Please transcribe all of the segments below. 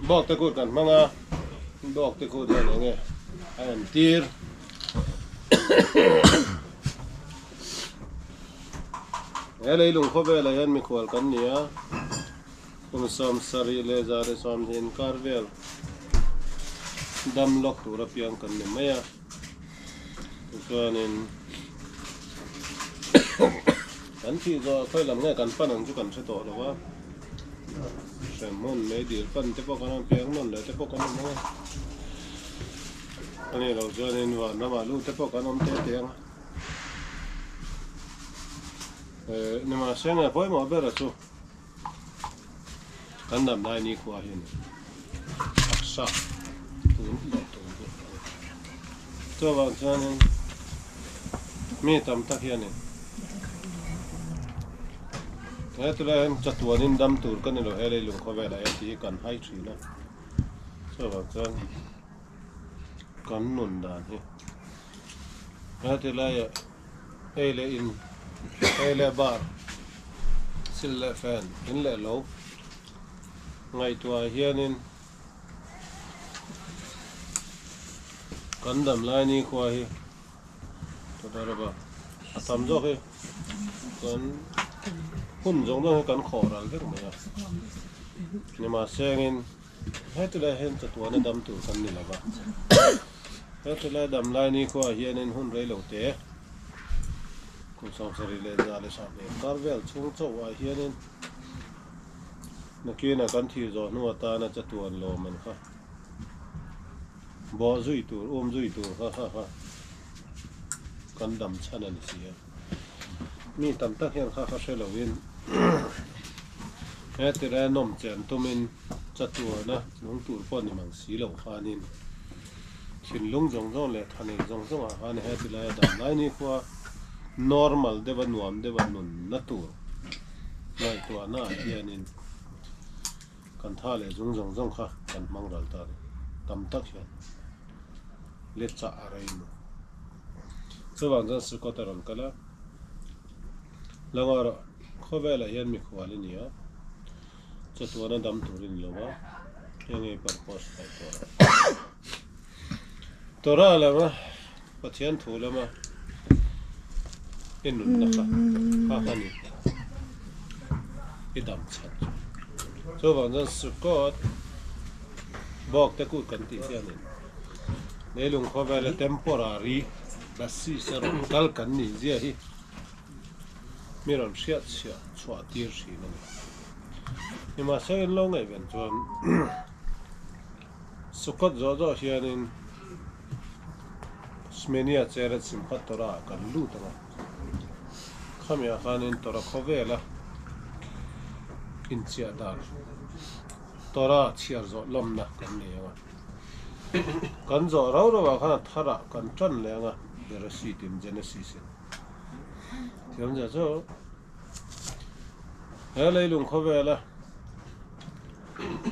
Bawk te kut kan hmang a, bawk te kut hian enge a entir. He leilung khawvelah hian mikhual kan ni a, kum 71 leh inkar vel dam lawk tur apiang kan ni mai a. Tichuanin kan thih zawh khawi lam nge kan pan ang chu kan hre tawh lo va, hremhmun mei dil pan te pawh kan awm piang nawn leh te pawh kan awm ang a, a nih loh chuanin van ramah lut te pawh kan awm teh teh ang a, eh nimahse nge pawimawh ber a chu Kan dam lai nikhua hian taksa tun leh tun hi a ni. Chuvang chuanin mi tam tak hianin he tilai hian chatuanin dam tur ka ni lo he leilung khawvelah hian tih hi kan hai thin a. Chuvang chuan kan nun dan hi he tilaiah Ei leh in, ei leh bar, sil leh fen, in leh lo ngaihtuah hianin kan dam lai nikhua hi tawtawrava a tam zawk hi kan hun zawng zawng hi kan khawh ral vek mai a. Nimahsengin Heti lai hian chatuana dam tur kan ni lova, heti lai dam lai nikhua hianin hun rei lo te, kum 71 leh kar vel chhung chauhah hianin nakina kan thih zawh hnu atana chatuan lawm an kha bawh zui tur, um zui tur kha kha kha kan dam chhan a ni si a. Mi tam tak hian kha kha hre loin heti lai nawm chen tumin Chatuana nung tur pawh ni mang si lo khanin thinlung zawng zawng leh thanei zawng zawngah khan heti laia dam lai ni khua normal deuha nuam deuha nunna tur ngaihtuahna ah hianin kan tha leh zung zawng zawng kha kan hmang ral ta a ni. Tam tak hian let chah a rei nu. Chuvang chuan Sukot a rawn kal a, Langawrah khawvelah hian mikhual i ni a. Chatuana dam turin ni lo a, heng ei purpose paih tawh lo. Torah lama Pathian thu lama i nunna kha kha kha ni i dam chhan chu. Chuvang chuan Sukkot bawk te kut kan tih hianin leilung khawvela temporary basis a rawn kal kan nih zia hi Mi rawn hriat chhiah chhuah tir thin a ni. Nimahse in lo ngaihven chuan Sukkot zawh zawh hianin Shmini Atzeret Simchat Torah ah kan lut ang a. Khami ah khanin Torah khawvela inchiah dan Torah chhiar zawh lawmna kan nei ang a. Kan zawh rau rau ah khan a tharah kan tan leh ang a, Bereshit in Genesis in. Thiam zia chu he leilung khawvela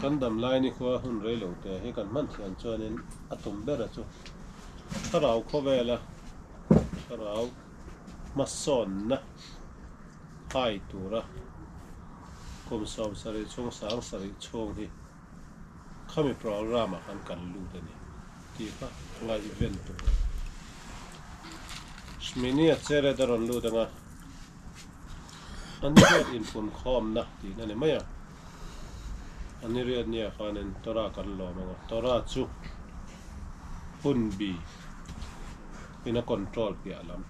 kan dam lai ni khua hun rei lo te hi kan hman thiam chuanin a tum bera chu thlarau khawvela thlarau hmasawnna hai tura kum 70 chhung 70 chhung hi Khami programme ah khan kan lut a ni tih kha ngaihven tur a ni. Shmini Atzeret a rawn lut ang a, a ni riat inpunkhawmna tihna a ni mai a, a ni riat nia khanin Torah kan lawm ang a, Torah chu hun bi in a control piah lam.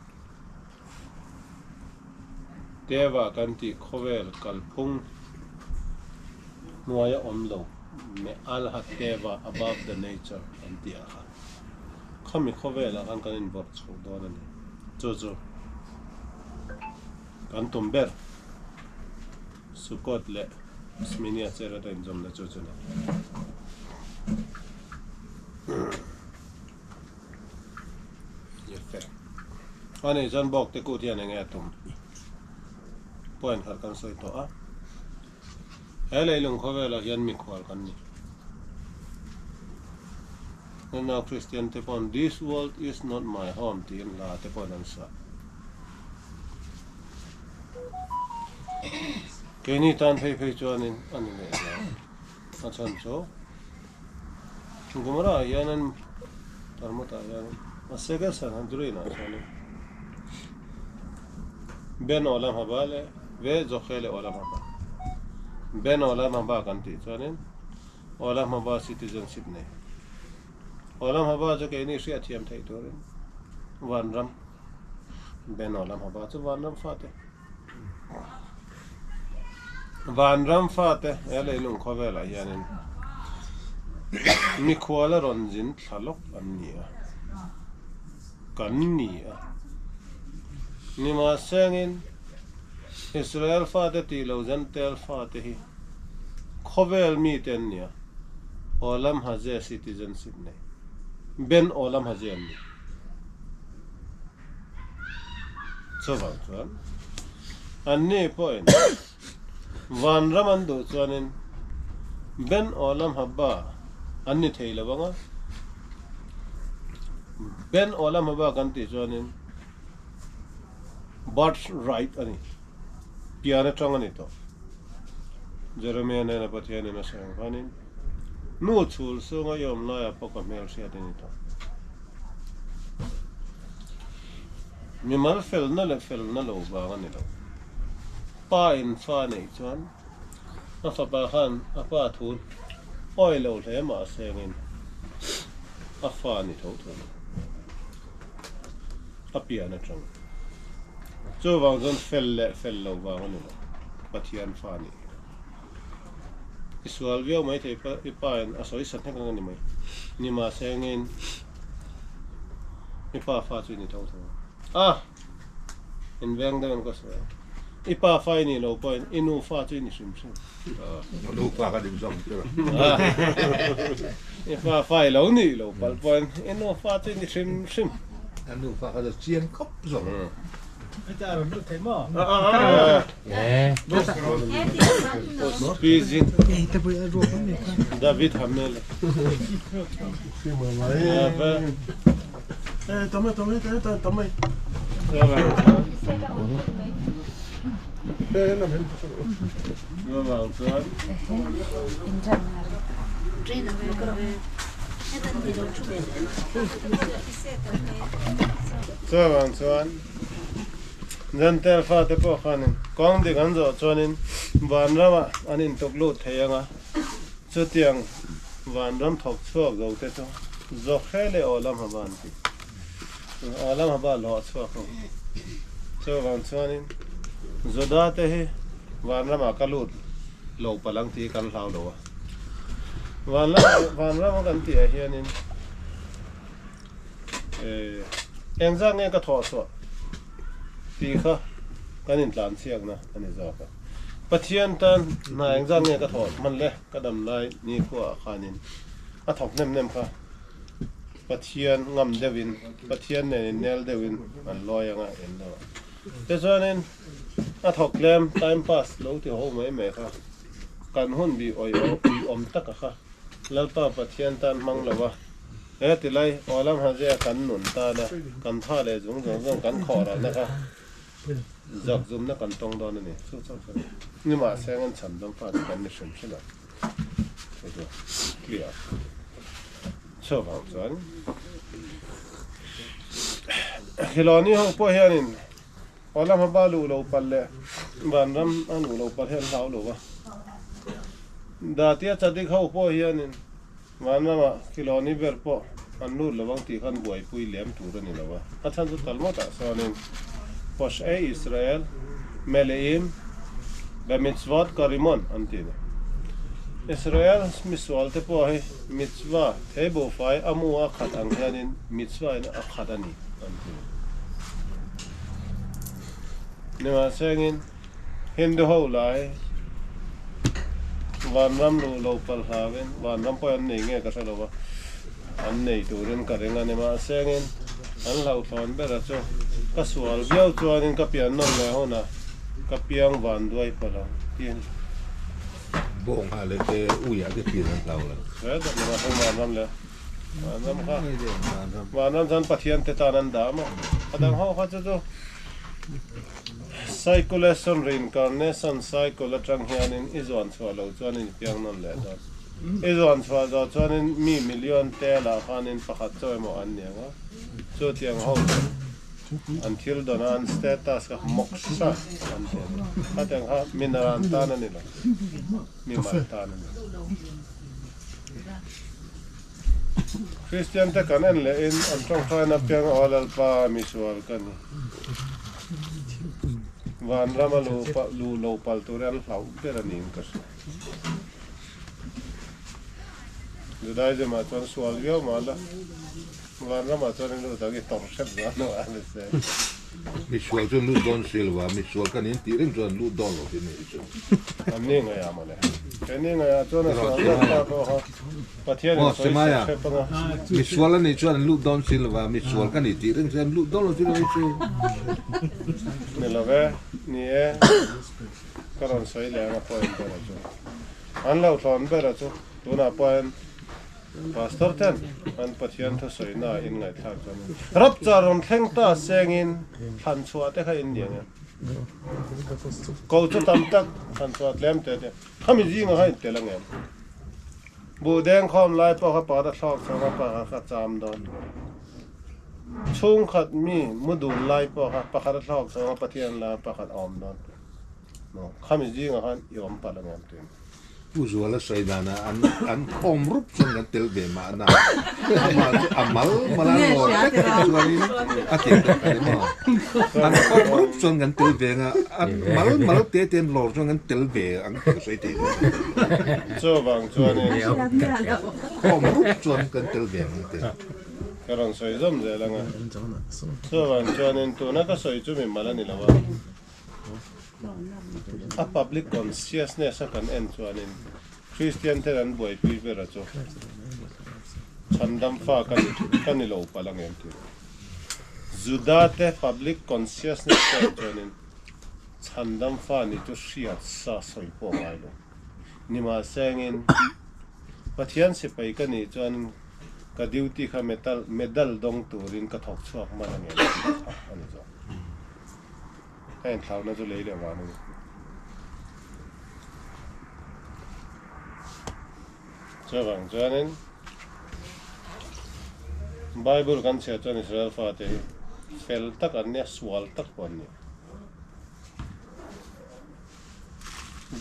Teva kan tih khawvel kalphung hnuaia awm lo Me'al HaTeva, above the nature, an tih ah kha khami khawvelah khan kan inbawrh chhoh dawn a ni. Chu chu kan tum ber Sukkot leh Shmini Atzeret a inzawmna chu chu a ni. Ani chuan bawk te kut hian enge a tum point khat kan sawi tawh a he leilung khawvelah hian mikhual kan ni nunau Kristian te pawn this world is not my home tiin hla te pawn an sa keini tan phei phei chuanin a ni leh zel a chhan chu. Gemara ah hianin Talmud ah hianin Masechet Sanhedrin ah chuanin Ben Olam Haba leh Ve Zoche leh Olam Haba Ben Olam Haba kan tih chuanin Olam Haba citizenship nei Olam Haba chu keini hriatthiam theih turin Vanram Ben Olam Haba chu Vanram fate Vanram fate he leilung khawvelah hianin mikhuala rawn zin thla lawk an ni a, kan ni a. Nimahsengin Israel fate tih lo Jentail fate hi khawvel mite an ni a, Olam Hazeh citizenship nei, Ben Olam Hazeh an ni. Chuvang chuan anni pawhin vanram an duh chuanin Ben Olam Haba an ni thei lo ang a, Ben Olam Haba kan tih chuanin birth right a ni, pian atang a ni tawh. Jeremiah nena Pathianin a sawi ang khanin nu chhul chhunga i awm laiah pawh ka hmelhriat a ni tawh. Mimal felna leh felna lo vang a ni lo. Pa in fa neih chuan a fapa khan a pa thu awi lo hle mah sengin a fa a ni tho tho lo. A pian atang. Chuvang chuan fel leh fel lo vang a ni lo. Pathian fa a nih. I sual viau mai thei pa i pa in a sawi sa hnek ang a ni mai. Ni mahse engin i pa fa chu i ni tho tho a. In veng deuh in ka sawi ang. I pa fa i nih lo pawhin i nu fa chu i ni hrim hrim. Nu fa ka dim zawk chu. I pa fa i lo nih lo palh pawhin i nu fa chu i ni hrim hrim. A nu fa kha chu chiang khawp zawk. David Hamel. Chuvang chuan Jentail fate pawh khanin kawng dik an zawh chuanin vanramah an intuk lut thei ang a, chutiang vanram thawk chhuak zo te chu Zohre leh Olam Haba an ti. Olam Haba hlawh chhuak ho. Chuvang chuanin Juda te hi vanramah ka lut lo palh ang tih kan hlau lo a. Vanram kan tihah hianin. Engzat nge ka thawh chhuah tih kha kan intlanchhiakna a ni zawk a. Pathian tan hna engzat nge ka thawh hman le ka dam lai nikhuaah khanin a thawk hnem hnem kha Pathian ngam deuhin Pathian nen innel deuhin an lawi anga en lo a. Tichuanin a thawk tlem time pass lo ti ho mai mai kha kan hun bih awih awm taka kha Lalpa Pathian tan hmang lo a. He ti lai, Olam Hazia kan nun tana kan tha leh zung zawng zawng kan khawh ralna kha zak zumna kan tawng dawn a ni. Chu chauh chu a ni. Nimahse an chhan dawm fa chu kan ni hrim hrim a. Hei chu clear. Chuvang chuan Khilawni ho pawh hianin Olam haba luh lo palh leh vanram a luh lo palh hi an hlau lo va. Datia Chadik ho pawh hianin Vanramah Khilawni ber pawh an lut lo ang tih khan buaipui lem tur a ni lo a. A chhan chu Talmud-ah sawnin, Posh'ei Israel, Meleim, Bemitzvot Karimon an ti a ni. Israel misual te pawh hi mitzvah theibuhfai a mu a khat ang hianin mitzvah in a khat a ni an ti a ni. Nimahsengin, Hindu ho lai vanram luh lo palh hlauin vanram pawh an nei nge ka hre lo va, an nei turin ka ring a ni. Mahsengin an hlauhthawn bera chu ka sual viau chuanin ka pian nawn leh hunah ka piang van duai palh ang tiin. Bawng ha leh te uiah te pian an hlau lo. He tak ni mahse vanram leh vanram kha vanram chuan Pathian te tan an dah maw? A dang ho kha chu chu. Cyculation reincarnation cycle atang hianin i zuan chhuah loh chuan in piang nawn leh dawn. I zuan chhuah zawh chuanin mi million te lah khanin pakhat chaw emaw an ni ang a, chutiang ho chu an thil dawn a, an status kha moksha an ti a ni. Khatiang kha mi naran tan a ni lo, mi mal tan a ni. Kristian te kan en leh in an tawngtaina piang aw Lalpa misual ka ni. Vanrama luh lo pal tur hi an hlauh ber a niin ka hria. Judaism ah chuan sual viau mah la, vanramah chuan i lut ang i tawrh hrep zan lo a ni se. Misual chuan lut dawn si lo a, misual ka nin tih reng chuan lut dawn lo hi ni chu. An ni ngaih ah mawle. Kei ni ngaih ah chuan a sual zat ta pawh kha Pathian in sawi sak hrep anga. Misual a nih chuan lut dawn si lo a, misual ka nih tih reng chuan lut dawn lo si lo hi chu. Ni lo ve, ni e. Ka rawn sawi leh ang a point ber a chu. An lo thlawn ber a chu tunah pawhin Pastor ten an Pathian thusawi na in ngaihthlak chuan in rapcha rawn thleng ta sengin thlan chhuah te kha in ni ang em? Ko chu tam tak thlan chhuah tlem te te khami zinga kha in tel ang em? Buh deng khawm lai pawh kha pakhat a thlawk chho a pakhat kha cham dawn. Chhungkhat mi mu dun lai pawh kha pakhat a thlawk chho a Pathian la pakhat a awm dawn. Khami zingah khan i awm palh ang em tih. Pu Zuala sawi danah an an khawm rup chuan kan tel ve mahna amah chu a mal mal a lawr vek chuanin a ti tawh ka ni maw? An khawm rup chuan kan tel ve anga an mal mal te te an lawr chuan kan tel ve ang tih ka sawi thei lo. Chuvang chuanin khawm rup chuan kan tel ve ang tih. Ka rawn sawi zawm zel anga chuvang chuanin tuna ka sawi chu mi mal a ni lo a. A public consciousness a kan en chuanin Kristian ten an buaipui ber a chu chhandam fa ka ni ka ni lo palh ang em tih. Juda te public consciousness ka en chuanin chhandam fa ni chu hriat sa sawi pawh ngai lo. Nimahsengin Pathian sipai ka nih chuanin ka duty kha metal medal dawng turin ka thawk chhuak hman ang em tih kha a ni zawk. Ka inthlauhna chu lei leh vang a ni. Chuvang chuanin Bible kan chhiar chuan Israel fate hi fel tak an nia, sual tak pawh an ni.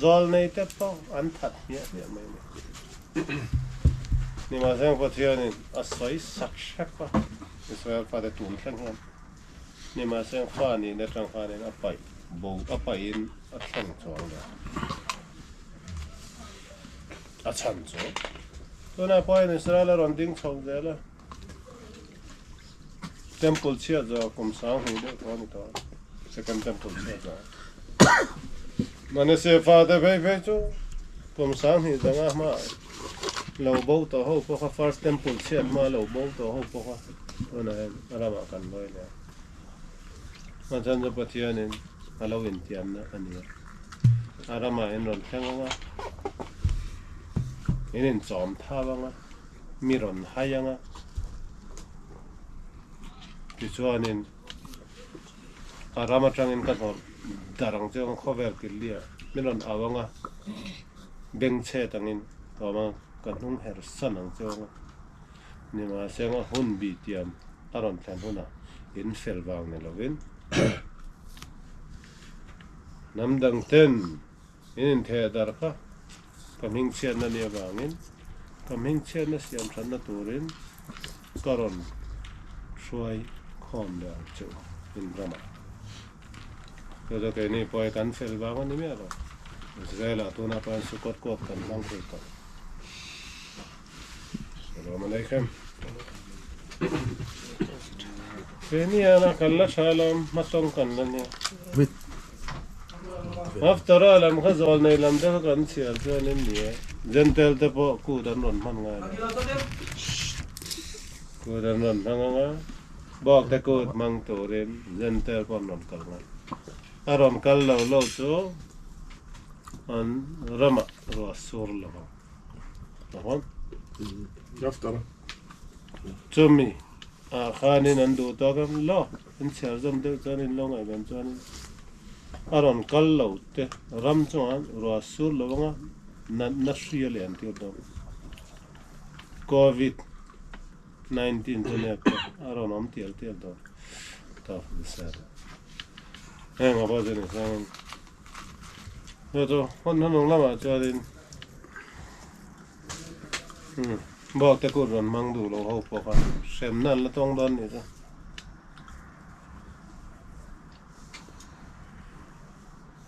Zawlnei te pawh an that hmiah hmiah mai a ni. Nimahseng Pathianin a sawi sak hrep a, Israel fate tun thleng hian. Nimahse fa nihna atang khanin a paih bo a paihin a thleng chuang lo. A chhan chu tunah pawhin Israel a rawn ding chho zel a, Temple chhiat zawh kum 2000 deuh tawh a ni tawh a, Second Temple chhiat zawh. Manase fate phei phei chu kum 2000 danga hma lo bo tawh ho pawh kha First Temple chhiat hma lo bo tawh ho pawh kha tunah hian a ramah kan lawi leh a. A chhan chu Pathianin a lo intiamna a ni a. A ramah in rawn thleng ang a, in inchawm thau ang a, mi rawn hai ang a, tichuanin A ram atangin ka hnawrh dar ang chu khawvel killi ah min rawn au ang a, beng chhet angin ka awm ang, ka hnung her san ang chu ang a, nimahse anga hun bih tiam a rawn thlen hunah in fel vang ni lovin hnam dang ten in intheh dar kha ka hmingchhiatna ni avangin ka hmingchhiatna siam thatna turin Ka rawn hruai khawm leh ang che u in ramah. Chu chu keini pawh hi kan fel vang a ni miah lo. Israel-ah tunah pawh hian Sukkot kuat kan hmang thei tawh. Shalom Aleichem. Keini hian a kan la tha lam hmatawng kan la nia. Haftarah lam kha zawl nei lam te kha kan chhiar chuan in ni e. Jentail te pawh kut an rawn hman ngai lo. Kut an rawn hmang ang a, bawk te kut hmang turin Jentail pawh an rawn kal ngai. A rawn kal lo lo chu an ramah ruah sur lo ang. Mahawm? Chumi ah khanin an duh tawk em? Lo. In chhiar zawm deuh chuan in lo ngaihven chuanin a rawn kal lo te ram chungah ruah sur lo anga natna hri a lian tir dawn. Covid 19 chu nep te a rawn awm tial tial dawn ta ser. Heng a pawh chu ni sangin chu chu hun hnung lamah chuanin bawk te kut rawn hmang duh lo ho pawh kha hremna an la tawng dawn nih chu.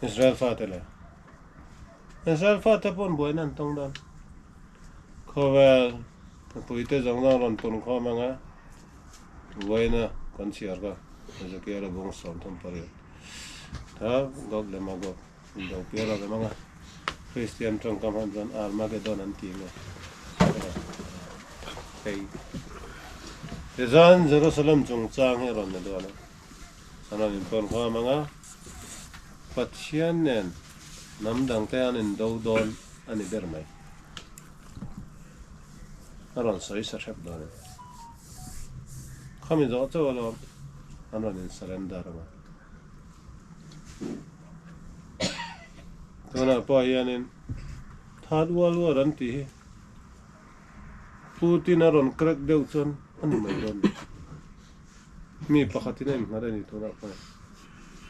Israel fate leh Israel fate pawn buaina an tawng dawn. Khawvel mipuite zawng zawng rawn pun khawm anga vawiina kan chhiar kha Ezekiel-a bung 38 tha Gog leh Magog indo pial a rem anga Kristian tawngkam han chuan Armageddon an ti nge hei tichuan Jerusalem chungchang hi a rawn ni dawn a an rawn inpawn khawm anga Pathian nen hnam dangte an indo dawn a ni ber mai. A rawn sawi sa hrep dawn e. Khami zawh chauh alawm an rawn in surrender anga. Tunah pawh hianin Third World War an tih hi Putin a rawn crack deuh chuan a ni mai dawn. Mi pakhatin a innghat a ni tunah pawh hian.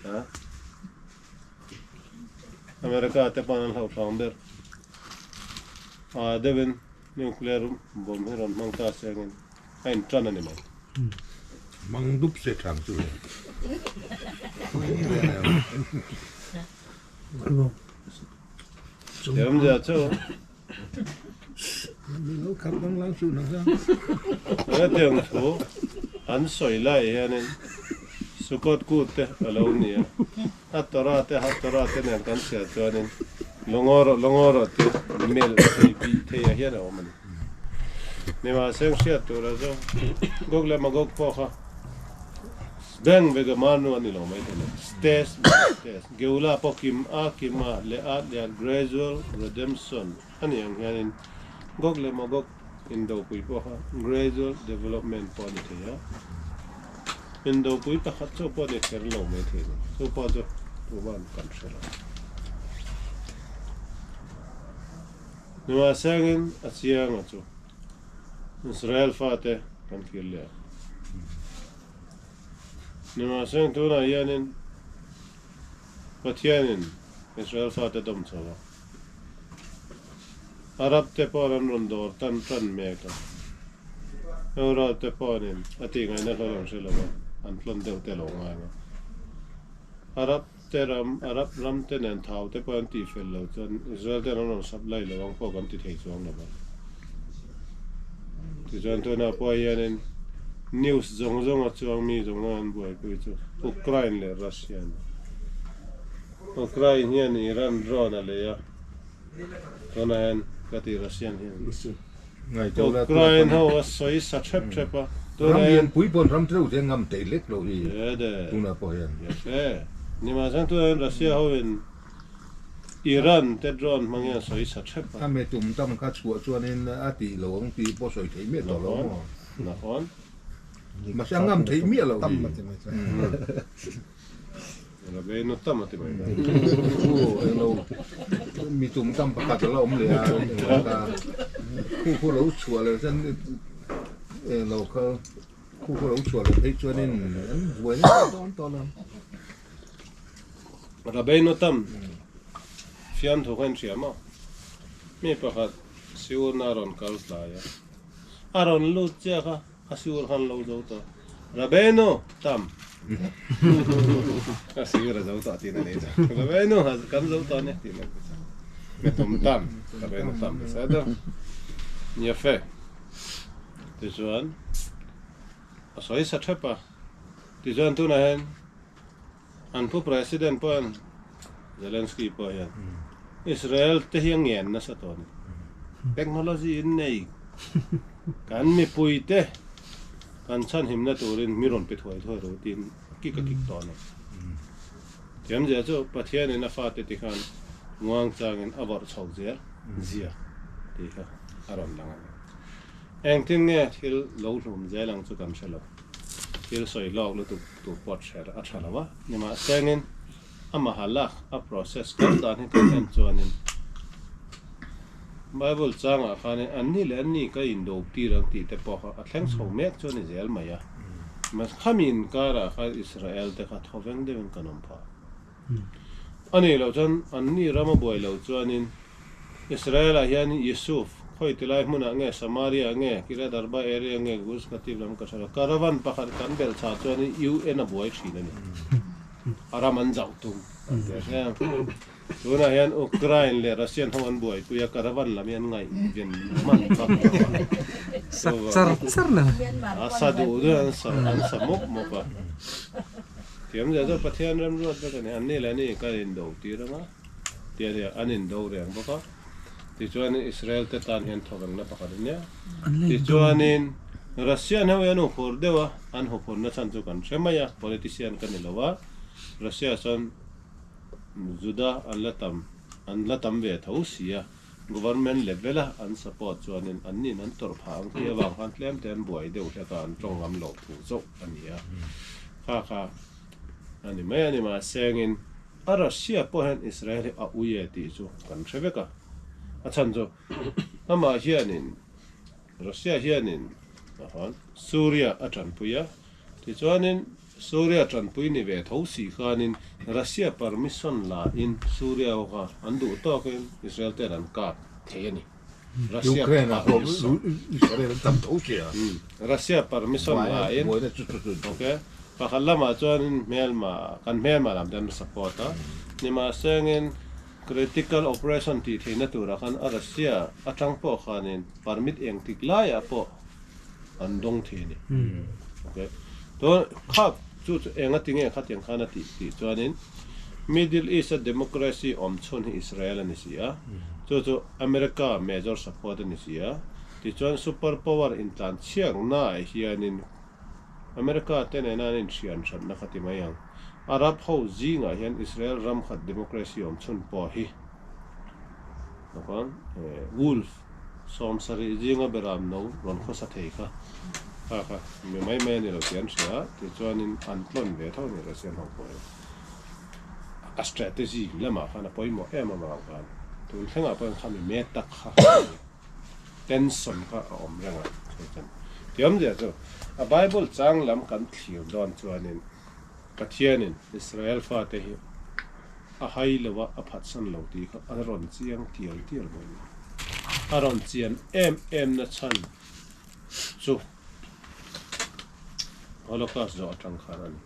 Ha? America te pawn an hlauhthawng ber. A deuhin nuclear bomb hi rawn hmang ta sengin a in tan a ni mai. Mang dup se thang chu le. Thiam zia chu. Hetiang thu an sawi lai hianin Sukot kut te a lo ni a, a Torah te ha Torah te nen kan chhiar chuanin Lungaw rawh lungaw rawh tih melh thei bih thei ah hian a awm a ni. Nimahse hriat tura chu Gog leh Magog pawh kha Beng ve ga manu a ni lo mai thei lo. Stage by stage, Geula pawh kim a kim a leh a leh a gradual redemption a nih ang hianin Gog leh Magog indopui pawh kha gradual development pawh a ni thei a. Indopui pakhat chauh pawh a ni kher lo mai thei lo. Chu pawh chu tuman kan hre lo. Nimahsengin a chiang a chu Israel fate kan kir leh a. Nimahseng tunah hianin Pathianin Israel fate dawm chho a, Arab te pawh an rawn dawr tan tan mek a, Europe te pawhin a tih ngaihna hlawh an hre lo a, an tlawn deuh te lo ngai ang a. Arab te ram, Arab ram te nen thau te pawh an tih fel lo chuan Israel ten an rawn supply lo ang pawh kan ti thei chuang lo va. Tichuan tunah pawh hianin news zawng zawng a chuang mi zawng zawng an buaipui chu Ukraine leh Russia a ni. Ukraine hian Iran drone a lei a, tunah hian ka ti Russian hian Ukraine ho a sawi sa thep thep a, tunah hian. Ram lianpui pawn ram tleu te ngam theih lek lo hi tunah pawh hian. Nimahsela tunah hian Russia ho in Iran te drone hmang hian sawi sa thep a. A me tum tam kha chhuah chuanin a tih lo ang tih pawh sawi theih miah tawh lo maw? Nahawn. Mahse a ngam theih miah lo hi. Rabeinu tam a ti mai mai. Aw englo mi tum tam pakhat a la awm leh a englo kha khu khu lo chhuah leh chuan englo kha khu khu lo chhuah leh phei chuanin an buai nasa dawn tawh lo. Rabeinu tam fiamthu kha in hria maw? Mi pakhat siurna a rawn kal tlai a, a rawn lut chiah kha a siur khan lo zo tawh. Rabeinu tam a siur a zo tawh tihna nei chu. Rabeinu kan zo tawh ania tihna nei chu. Mi tum tam Rabeinu tam ti sa deuh. Yafe tichuan a sawi sa thep a, tichuan tunah hian An pu President pawh hian Zelensky pawh hian Israel te hi a ngen nasa tawh a ni. Technology in nei kan mipui te kan chhanhimna turin mi rawn pe thuai thuai ro tiin kik a kik tawh a ni. Thiamzia chu Pathianin a fate ti khan muang changin a vawrh chho zel zia tih kha a rawn lang a ni. Engtin nge thil lo hlum zel ang chu kan hre lo. Thil sawi lawk lutuk tur pawh hre a tha lo a, nimahsengin amaha lak a process kal dan hi kan en chuanin Bible changah khanin anni leh anni ka indo tir ang tih te pawh kha a thleng chho mek chu a ni zel mai a. Mahse khami inkarah khan Israel te kha thawveng deuhin kan awm phah. A nih loh chuan anni rama buai loh chuanin Israel-ah hian Yisuf khawi tilai hmunah nge Samaria nge Kiryat Arba area nge Gush Katif lam ka hre lo, caravan pakhat kan belh chah chuanin UN a buai thin a ni. A ram an zauh tum an ti a hre ang. Tunah hian Ukraine leh Russian ho an buaipui a, caravan lam hi an ngaihven hman vak lo a. Sak char char lo. A sa duh duh an sa an sa mawp mawp a. Thiam zia chu Pathian remruat vek a ni. Anni leh ani kan indo tir ang a, tia nia an indo reng bawk a. Tichuanin Israel te tan hian thawvengna pakhat a nia. Tichuanin Russian ho hi an huphur deuh a, an huphurna chhan chu kan hre mai a, politician ka ni lo a, Russia chuan Juda an la tam an la tam ve tho si a, government level a an support chuanin an nin an tawrh phah ang tih avang khan tlem te an buai deuh hlek a, an tawng ngam loh thu chauh a ni a. Kha kha a ni mai a ni mahsengin a Russia pawh hian Israel hi a ui e tih chu kan hre vek a, a chhan chu amah hianin Russia hianin Suria a tanpui a, tichuanin Suria tanpui ni ve tho si khanin Russia permission la in Suria ho kha an duh tawkin Israel ten an kap thei a ni. Russia Ukraine ah pawh Israel an tam tho sia. Russia permission la in ok pakhat lamah chuanin hmelma kan hmelma lam te an support a nimahsengin critical operation tih theihna turah khan a Russia atang pawh khanin permit engtik laiah pawh an dawng thei a ni. Ok. Chuan kha chu chu enga ti nge khatiang khan a tih tih chuanin Middle East a democracy awm chhun hi Israel a ni si a, chu chu America major support a ni si a, tichuan super power intlan chhiaknaah hianin America te nena an inhrian hranna kha ti mai ang. Arab ho zingah hian Israel ram khat democracy awm chhun pawh hi wolf Sawmsarih zinga beram no rawn khawsa thei kha kha kha mi mai mai a ni lo tih an hria a, tichuanin an tlawn ve tho a ni Russian ho pawh hi. A strategy lamah khan a pawimawh em avang khan tun thlengah pawh hian khami me tak kha tension kha a awm reng a chuan ti awmzia chu a Bible chang lam kan thlir dawn chuanin Pathianin Israel fate hi a hai lo a, a phatsan lo tih kha a rawn chiang tial tial mai a ni. A rawn chian em em na chhan chu Holocaust zawh atang khan a ni.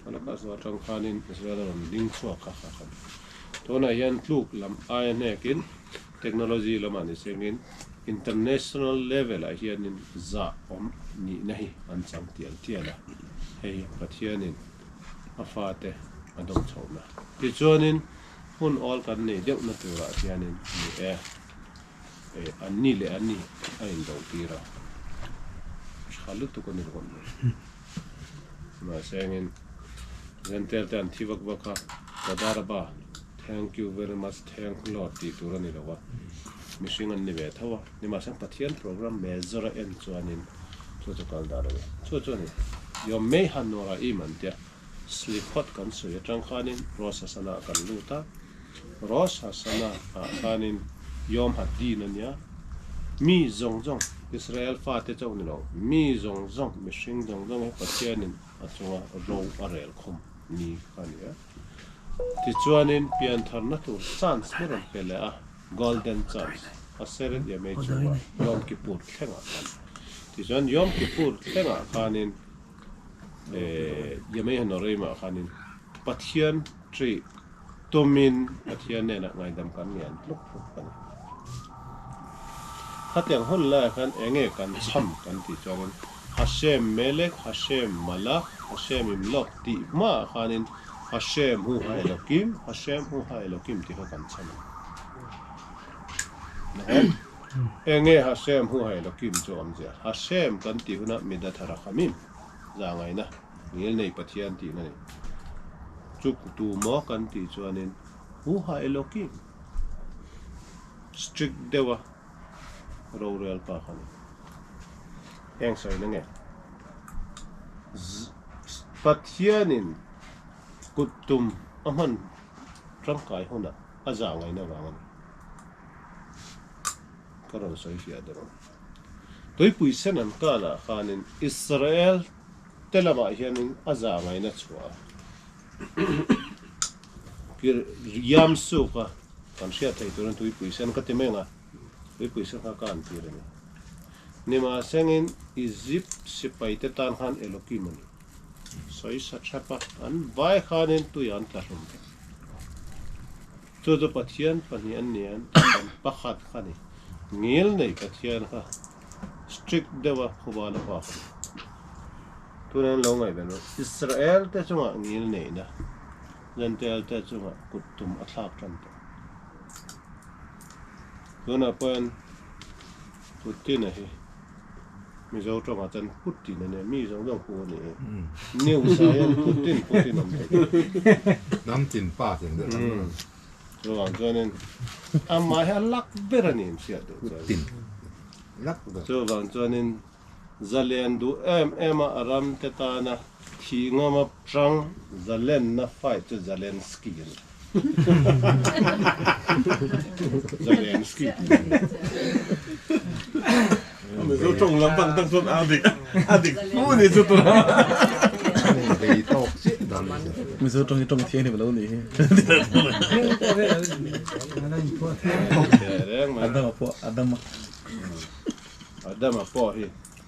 Holocaust zawh atang khanin Israel a rawn ding chhuak kha kha khan. Tunah hian tluk lam aia hnekin technology lamah ni sengin international level ah hianin zah awm nihna hi an chang tial tial a, hei hi Pathianin a fate a dawm chhohna. Tichuanin hun awl kan nei deuhna turah hianin ni e, e anni leh anni a indo tir a, tha lutuk a ni ringawt mai. Mahse engin Zentel te an thi vak vak a, Tadaraba. Thank you very much, thank Lord tih tur a ni lo a, mihring an ni ve tho a, nimahse Pathian program major a en chuanin chu chu kal dan a ni. Chu chu a ni. Yom Mei HaNoraim an tia, Slichot kan sawi atang khanin Rosh Hashanah ah kan lut a, Rosh Hashanah ah khanin Yom HaDin a nia, mi zawng zawng, Israel fate chauh ni lo, mi zawng zawng, mihring zawng zawng hi Pathianin a chunga ro a rel khum ni kha a ni a. Tichuanin piantharna tur chance hi rawn pe leh a, golden chance, a seret ye mai chungah Yom Kippur thlengah khan. Tichuan Yom Kippur thlengah khanin Yemei Hanoreimah khanin Pathian ṭih tumin Pathian hnenah ngaidam kan ngen tluk tluk a ni. Khatiang hun laiah khan enge kan cham kan tih chuanin Hashem Melek, Hashem Malak, Hashem Imlok tih hmaah khanin Hashem hu ha Elokim, Hashem hu ha Elokim tih kha kan chhan ang. Enge Hashem hu ha Elokim chu awmzia? Hashem kan tih hunah Midat HaRachamim, zahngaihna, ngil nei Pathian tihna ni. Chu tu maw kan tih chuanin hu ha Elokim, strict deuha rorel pa kha ni. Eng sawina nge? Pathianin kut tum a hman tangkai hunah a zah ngaihna vang a ni. Ka rawn sawi fiah deuh ang. Tuipui sen an kanah khanin Israel te lamah hianin a zah ngaihna chhuah a. Kir Yam Suk a kan hriat theih turin tuipui sen ka ti mai ang a, tuipui sen kha ka an tir a ni. Nimahsengin Egypt sipai te tan khan Elokim a ni. Sawi sa thap a, an vai khanin tui an tla hlum vek. Chu chu Pathian pahnih an ni an tih kan pakhat kha ni. Ngil nei Pathian kha strict deuh a khuba la bak a ni. Tunah an lo ngaihven rawh. Israel te chungah ngil neihna, Gentile te chungah kut tum a thlak tan tawh. Tunah pawhin Putin-a hi Mizo tawngah chuan Putin a nia, mi zawng zawng pu a ni hi. News ah hian Putin Putin awm thei tawh. Hnam tin pa tin deuh ang a. Chuvang chuanin amah hi a lak ber a ni in hriat duh chuan. Putin lak ber. Chuvang chuanin zalen duh em em a a ram te tana thih ngama tang zalenna fight chu Zelensky a ni. Zelensky tih a ni. Mizo tawng lam pang tak chuan a dik a dik fu ni chu tuna. Bei tawk chiah dan ni chu. Mizo tawng hi tawng thiang ni lo ni hi. Adama pawh Adama. Adama pawh hi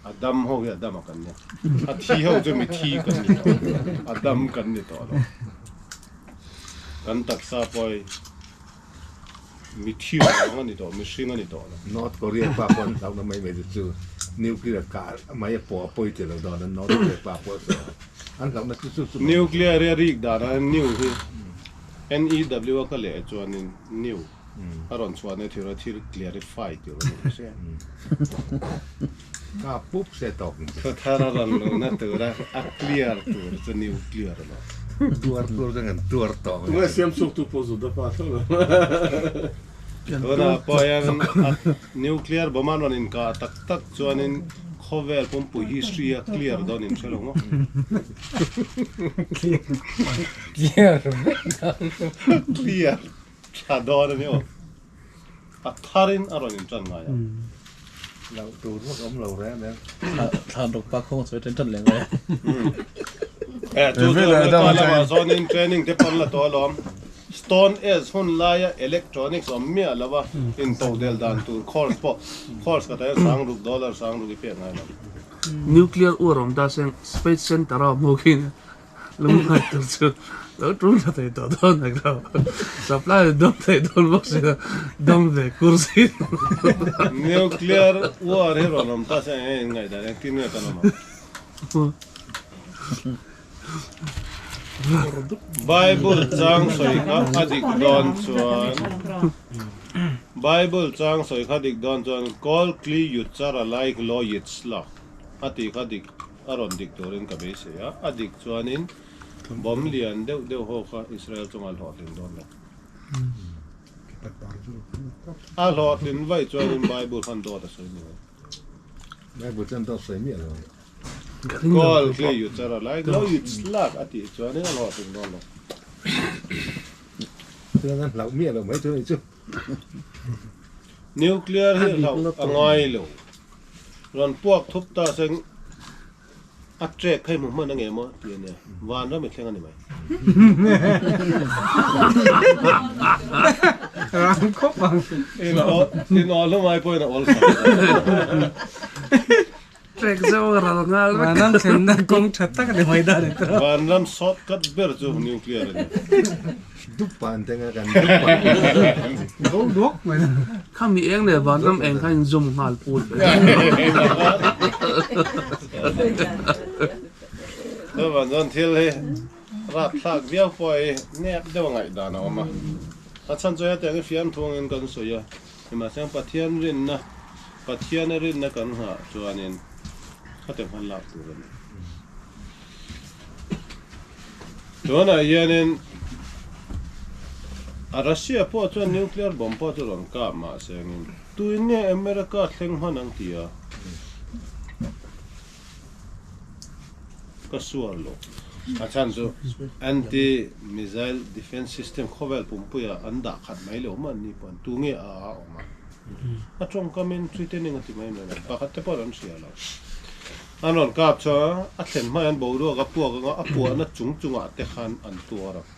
Adam ho hi Adama kan nia. A thi ho chu mi thi kan ni tawh. Adam kan ni tawh lo. Kan taksa pawh hi mi thi vang a ni tawh, mihring a ni tawh lo. North Korea pa pawh an hlauhna mai mai te chu nuclear kah mai a pawh a pawi ti lo dawn a, North Korea pa pawh chu an hlauhna chu chu chu. Nuclear hi a rik danah hian new hi NEW a ka leh chuanin new a rawn chhuah na thil a thil clarify tur a ni sia. Ka pup se tawk ni. Thuthar a rawn luhna tura a clear tur chu nuclear a lo. Tuar tur chuan kan tuar tawh ang. Tunge siam chhuak tu pawh Juda pa tho lo. Tunah pawh hian nuclear bomb an rawn inkah tak tak chuanin khawvel pumpui history a clear dawn in hre lo maw? Clear vek dan. Clear tha dawn a ni aw. A tharin a rawn intan ngai a. Loh tur vak awm lo reng reng. Thlan rawk pa khawng sawi ṭan ṭan leh ngai a. Eh, chu chu America lamah zawnin training te pawn la tawh alawm. Stone Age hun laia electronics awm miah lo a, intodel dan tur course pawh, course ka taia sangruk dollar sangruk i pek ngai lo. Nuclear uar awm ta seng Space Center a awm ho khi Lungngai tur chu lo tul tha thei tawh dawn hek lo. Supply dawng thei dawn bawk si lo, dawng ve kur si lo. Nuclear war hi rawn awm ta se eng in ngaihdan engtin nge kan awm ang? Bible chang sawi kha a dik dawn chuan Bible chang sawi kha dik dawn chuan Kol kli yutchar alaik lo yitslak a tih kha dik A rawn dik turin ka beisei a, a dik chuanin bomb lian deuh deuh ho kha Israel chungah a hlawhtlin dawn lo. A hlawhtlin vaih chuanin Bible khan dawt a sawi ni mai. Bible chuan dawt sawi miah lo. Call kli yu char a lai lo yu chlak a tih chuanin a hlawhtlin dawn lo. Chuan an hlauh miah lo mai chu a nih chu. Nuclear hi hlauh a ngai lo. Rawn puak thup ta seng a trek kha i hmu hman ange maw tih a nia, vanram i thleng a ni mai. Rang khawp ang. In aw in aw hlum ai pawhin a awl sak. Trek zo ral nghal vek. Vanram thlenna kawng tha tak a ni mai dan e tawh. Vanram shortcut ber chu nuclear a ni. Dup pah an teng a kan dup pah. Bo duak mai na. Khami eng leh vanram eng kha in zoom nghal pul ve. Chuvan chuan thil hi rapthlak viau pawh hi nep deuh a ngaihdan a awm a. A chhan chu hetiang hi fiamthu angin kan sawi a. Nimahsela Pathian rinna, Pathiana rinna kan nghah chuanin khatiang khan lak tur a ni. Tunah hianin a Russia pawh chuan nuclear bomb pawh chu rawn kap mahse angin tuin nge America thleng hman ang ti a ka suar lo. A chhan chu anti missile defence system khawvel pumpuia an dah khat mai lo mahni pawh an tu nge a a awm a. A tawngkamin threatening a ti mai mai lo. Pakhat te pawh an hria lo. An rawn kap chuan a thlen hma hian boruak a puak anga a puahna chung chungah te khan an tuar ang.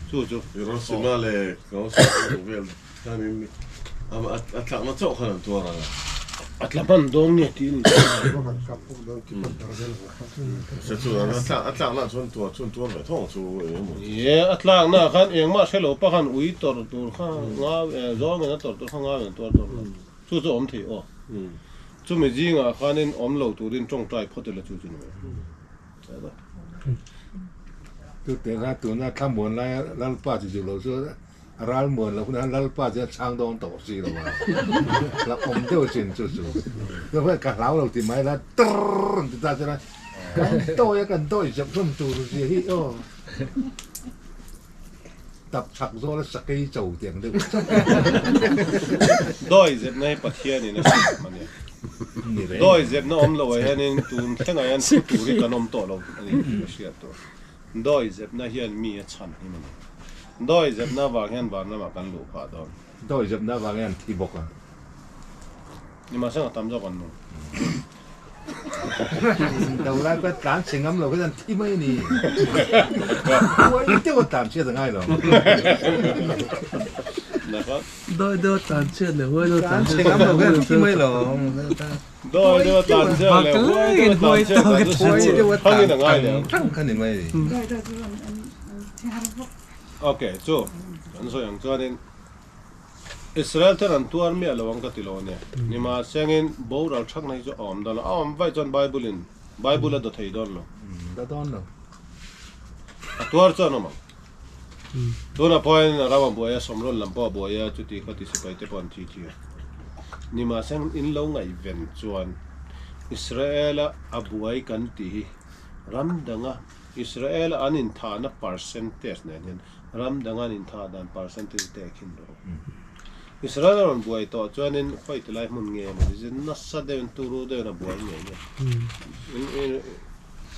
Chu chu. Hiroshima leh Nagasaki vel khanin a tlakna chauh khan an tuar ang a. A tla hman dawn nge tih a ni. Se chu a tlakna chuan tuar chu an tuar ve thawng chu eng emaw. Ie, a tlakna khan engmah hre lo pakhan ui tawrh tur kha ngau zawngin a tawrh tur kha ngauin a tuar dawn lo. Chu chu awm thei aw. Chumi zingah khanin awm lo turin tawngtai phawt ila chu chu ni mai. Chutianga tuna thlamuan laia Lalpa chi duh loh chu a ralmuan loh hunah Lalpa chu a chhang dawn tawh si lo a, la awm deuh chin chu chu. Chuan ka hlau lo ti mai la trrrr an ti ta chuan kan dawi a kan dawi zeuh hlawm tur zia hi aw. Tap chhak zawl a sakei cho tiang deuh chauh. Dawi zepna hi Pathianin a hriat a nia. Dawi zepna awm loh ah hianin tun thlengah hian thu tur hi kan awm tawh lo a ni tih ka hriat tur. Dawi zepna hian mi a chhan him a ni. Dawi zepna avang hian van lamah kan luh phah dawn. Dawi zepna avang hian thi bawk a. Nimahseng a tam zawk an nung. Do lai pawh tlan chhe ngam lo kha chuan thi mai a ni. Huai deuh a tlan chhiat a ngai lo. Dawi deuh a tlan chhiat leh huai deuh a tlan chhe ngam lo kha thi mai lo. Dawi deuh a tlan chhiat leh huai deuh a tlan chhiat kha chu huai deuh a tlan tang kha ni mai. Okay, chu kan sawi ang chuanin Israel ten an tuar miah lo ang ka ti lo a nia. Nimahsengin boral thakna hi chu a awm dawn lo. A awm vaih chuan Bible in Bible a daw thei dawn lo. Da dawn lo. A tuar chuan awm ang. Tunah pawhin a ram a buai a, sawmrawn lam pawh a buai a, chuti khawti sipai te pawh an thi thi a. Nimahseng in lo ngaihven chuan Israel a a buai kan tih hi ram danga Israel a an inthahna percentage nen hian Ram dang an inthah dan percentage te a khin rawh. Israel a rawn buai tawh chuanin khawi ti lai hmun nge emaw ti zin nasa deuhin turu deuhin a buai ngei nge.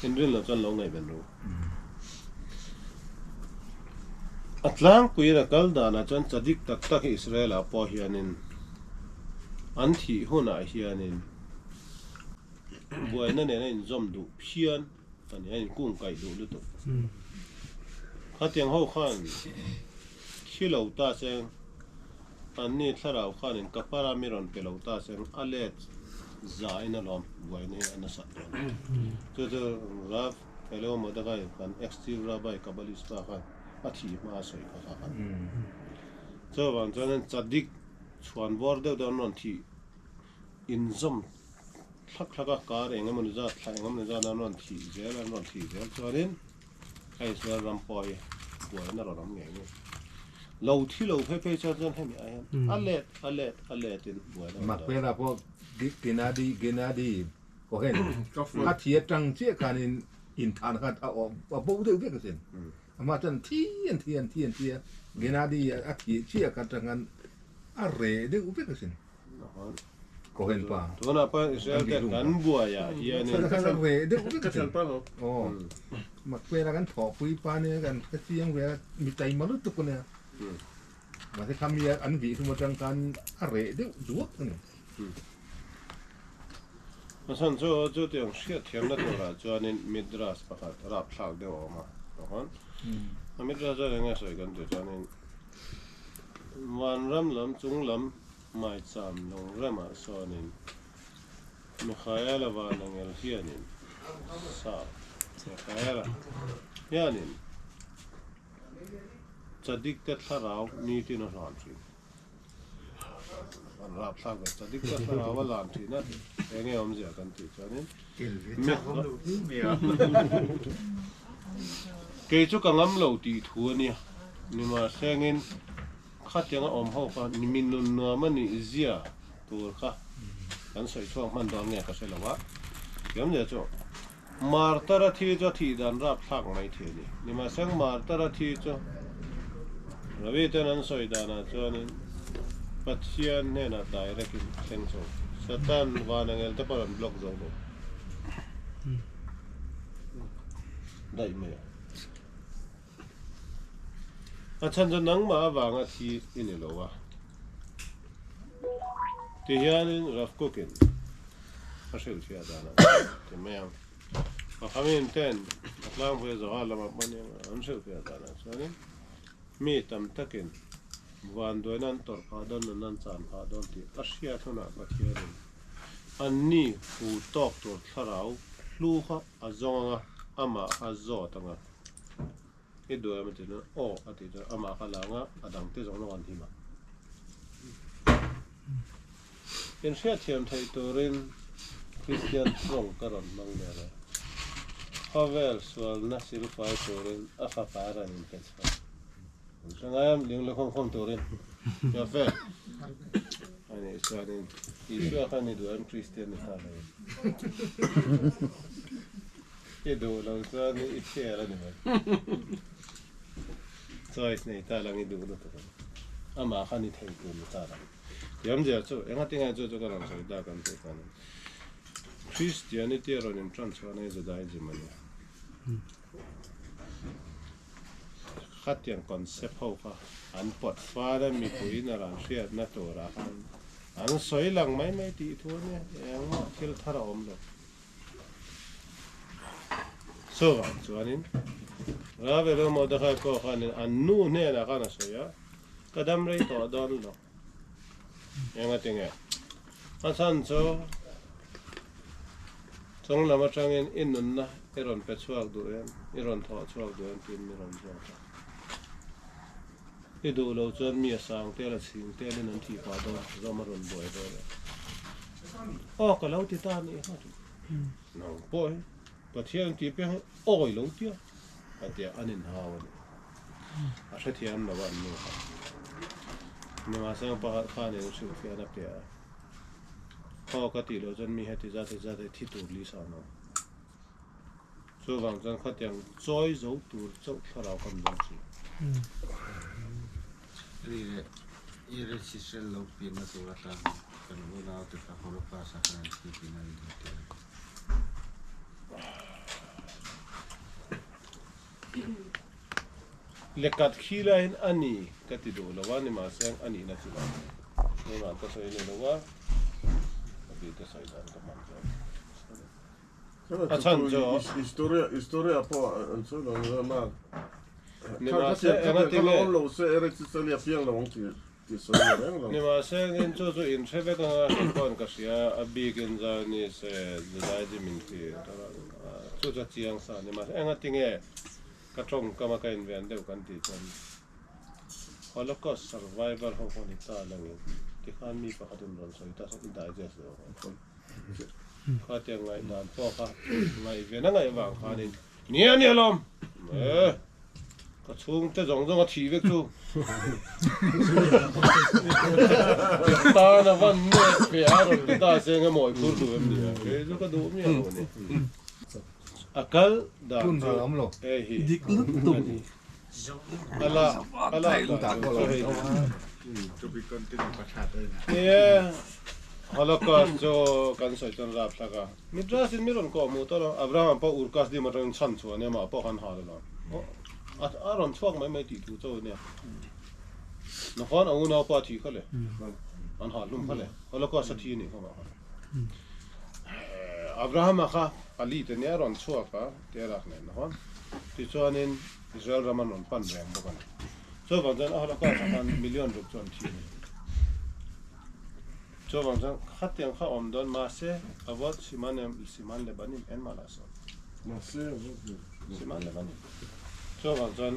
In rin loh chuan lo ngaihven ru. A tlangpuiin a kal danah chuan chadik tak tak hi Israel ah pawh hianin an thih hunah hianin buaina nen a inzawm duh phian. A ni a inkung kaih duh lutuk. Khatiang ho khan thi lo ta cheng, anni thlarau khanin kapara mi rawn pe lo ta cheng a let zain alawm buaina hi a nasat dawn a. Chu chu Rav Elio Mordechai kan ex-Chief Rabbi Kabbalist pa khan a thih hma a sawi kha kha khan. Chuvang chuanin Tzadik chhuan bawr deuh deuh an rawn thih inzawm thlak thlak a, kar eng emawni zat, thla eng emawni zat an rawn thih zel, an rawn thih zel chuanin a Israel ram pawh hi buaina rawn awm ngei ngei. Lo thi lo phei phei chuan chuan hemi ah hian a let, a let, a letin buaina a awm dawn. Makpela pawh Genadi, Genadi Cohen a thi atang chiah khanin inthan khan a bo deuh vek asin. Amah chuan thi an thi an thi an thi a, Genadi a thih chiah kha atang khan a reh deuh vek asin. Cohen pa. Tunah pawh Israel te kan buaiah hianin. Aw Makpela kan thawhpui pa nia kan hre chiang ve a mi taima lutuk a nia. Mahse kha mi an vih hlum atang khan a reh deuh duak a ni. A chhan chu chutiang hriatthiamna turah chuanin Midrash pakhat rapthlak deuh a awm a. A Midrash chuan eng nge sawi kan tih chuanin Vanram lam chung lam Maicham lung remah sawnin Michaela vanangel hianin sa Michaela hianin Chadik te thlarau nitin a hlan thin. An rapthlak ve Chadik te thlarau a lan thin a, enge awmzia kan tih chuanin Kei chu ka ngam lo tih thu a nia, nimahsengin Khatianga awm ho kha mi nun nuam a nih zia tur kha kan sawi chhuak hman dawn nge ka hre lo a, thiamzia chu Martara thi chu a thih dan rap thlak mai thei a ni. Nimahseng Martara thi chu Ravi ten an sawi danah chuanin Pathian hnenah direct in thleng chho Satan vanangel te pawh an block zo lo daih mai a. A chhan chu nangmah avanga thi i ni lo a. Ti hianin Rav Kook-in a hrilhfiah danah ti mai ang. Pakhamin ten a tlangpui a zawha lamah pawh nia an hrilhfiah danah chuanin mi tam takin vanduaina an tawrh phah dawn nunna an chan phah dawn tih a hriat hunah Pathianin anni hu tawk tur thlarau hlu kha a zawng anga amah kha zawt anga I duh em a ti chuan aw a tih chuan amah kha la anga a dangte zawng zawng an him a. Inhriatthiam theih turin Kristian tawng ka rawn hmang der e. Khawvel sualna silfai turin a fapa a rawn inpe chhuak. An hre ngai em ling lukhum khum turin. Cafe a nih chuanin Isua khan i duh em Kristian ni ta lo in. I duh lo chuan i chhiar a ni mai. Choice nei ta lang i duh lutuk ang. Amah khan i thei tur ni ta lang. Thiamzia chu enga tinge chu chu ka rawn sawi tak ang tih chuan Christianity a rawn in tan chhuah na hi Judaism a nia. Khatiang concept ho kha an pawt fal a mipui in a rawn hriatna turah khan an sawi lang mai mai tih thu a nia. Engmah thil thar a awm lo. Chuvang chuanin Ravelo Mordechai pawh khanin an nu hnenah khan a sawi a, Ka dam rei tawh dawn lo. Engati nge? A chhan chu chung lam atangin i nunna i rawn pe chhuak duh em, i rawn thawh chhuak duh em tiin mi rawn zawt a. I duh loh chuan mi a sang tel a chhing telin an thih pah dawn zawm a rawn buai dawn e. Aw ka lo ti ta a nih kha ti. Nang pawh hi Pathian tih piang hi awi lo tia a tia an inhau a ni. A hrethiam lo a an nu kha. Nimahse ang pakhat khanin hrilhfiahna pe a. Aw ka tih loh chuan mi heti zat heti zat hi thi tur li sa an awm. Chuvang chuan khatiang chawi zo tur chauh thlarau kan dawn si. Ri leh Eretz Israel lo pianna tur atan kan unaute kha Holocaust-ah khan an thi tihna a ni dawn tih a ni. Lekat khi laiin a ni ka ti duh lo a, nimahse a nihna chu lo. Keimah ka sawi ni lo a, ka tih te sawi dan ka hman zawk. A chhan chu. Historia historia pawh an sawi lo ni ma. Nimahse engati nge. Awm lo se Eretz Israel hi a piang lo ang tih tih sawi ni reng lo. Nimahse engin chu chu in hre vek anga hre pawh ka hria a bikin Zionist Judaism in ti chu chu a chiang sa nimahse engati nge ka tawngkam a ka inven deuh kan tih chuan Holocaust survivor ho pawh ni ta langin tikhan mi pakhatin rawn sawi ta sawn i digest lo ang. Khatiang ngaihdan pawh kha ngaihven a ngaih vang khanin nia nia lawm e ka chhungte zawng zawng a thih vek chu tan a van nek pe a rawn ti ta se enge mawi phur duh em nia kei chu ka duh miah lo a ni a kal dan chu hei hi dik lutuk a la a la dan chu hei hi nia Holocaust chu kan sawi chuan rap thlak a, Midrash in mi rawn kawh hmuh tawh lo, Abraham pawh Ur Kasdim atangin chhan chhuah ania mah pawh khan hal alo, a rawn chhuak mai mai tih thu cho ania, Nakhan a unau pa thih kha le, an hal hlum kha le, Holocaust a thi anih kha mah kha. Abraham-a kha pali te nia rawn chhuak a, Terah nen nakhan, tichuanin Israel ram an rawn pan reng bawk a ni. Chuvang chuan a Holocaust ah khan million ruk chu an thi a ni. Chuvang chuan khatiang kha awm dawn mahse avot siman em siman lebanim en mah lah sawn. Mahse avot siman lebanim. Chuvang chuan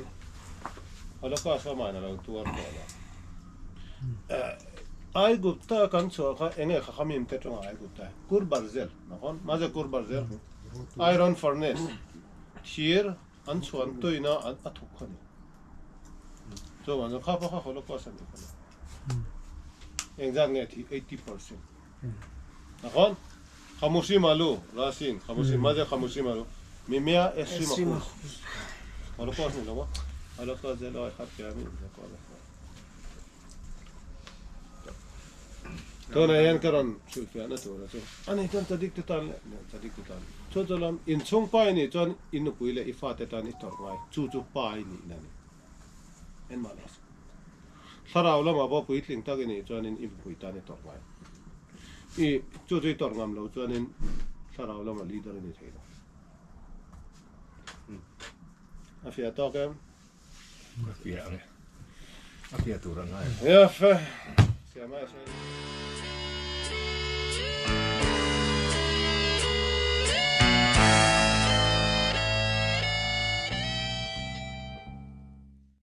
Holocaust a mah in a lo tuar tawh lo. Aigupta kan chhuah kha enge kha khamim te tawng Aigupta Kur Barzel nakhon mahse Kur Barzel iron furnace thir An chhuan tuina an a thuk kha ni. Chuan an kha pawh kha Holocaust a nih kha le. Engzat nge thi 80%. Nakhon khamushi malu rasin khamushi maze khamushi malu mimia esrim akhuz. Holocaust ni lo ma. Holocaust ze lo khat ke ami ze ko le. Tunah hian ka rawn hrilhfiahna tur a chu a ni chuan Tzadik te tan leh Tzadik te tan chu chu lam inchhung pa i nih chuan i nupui leh i fate tan i tawrh ngai chu chu pa i nihna a ni en mah lo se thlarau lamah pawh puitling tak i nih chuanin i nupui tan i tawrh ngai. I chu chu i tawrh ngam lo chuanin thlarau lama leader a ni thei lo. A fiah tawk em? A fiah ang e. A fiah tur ang ai. Ia fe. Siam ai se.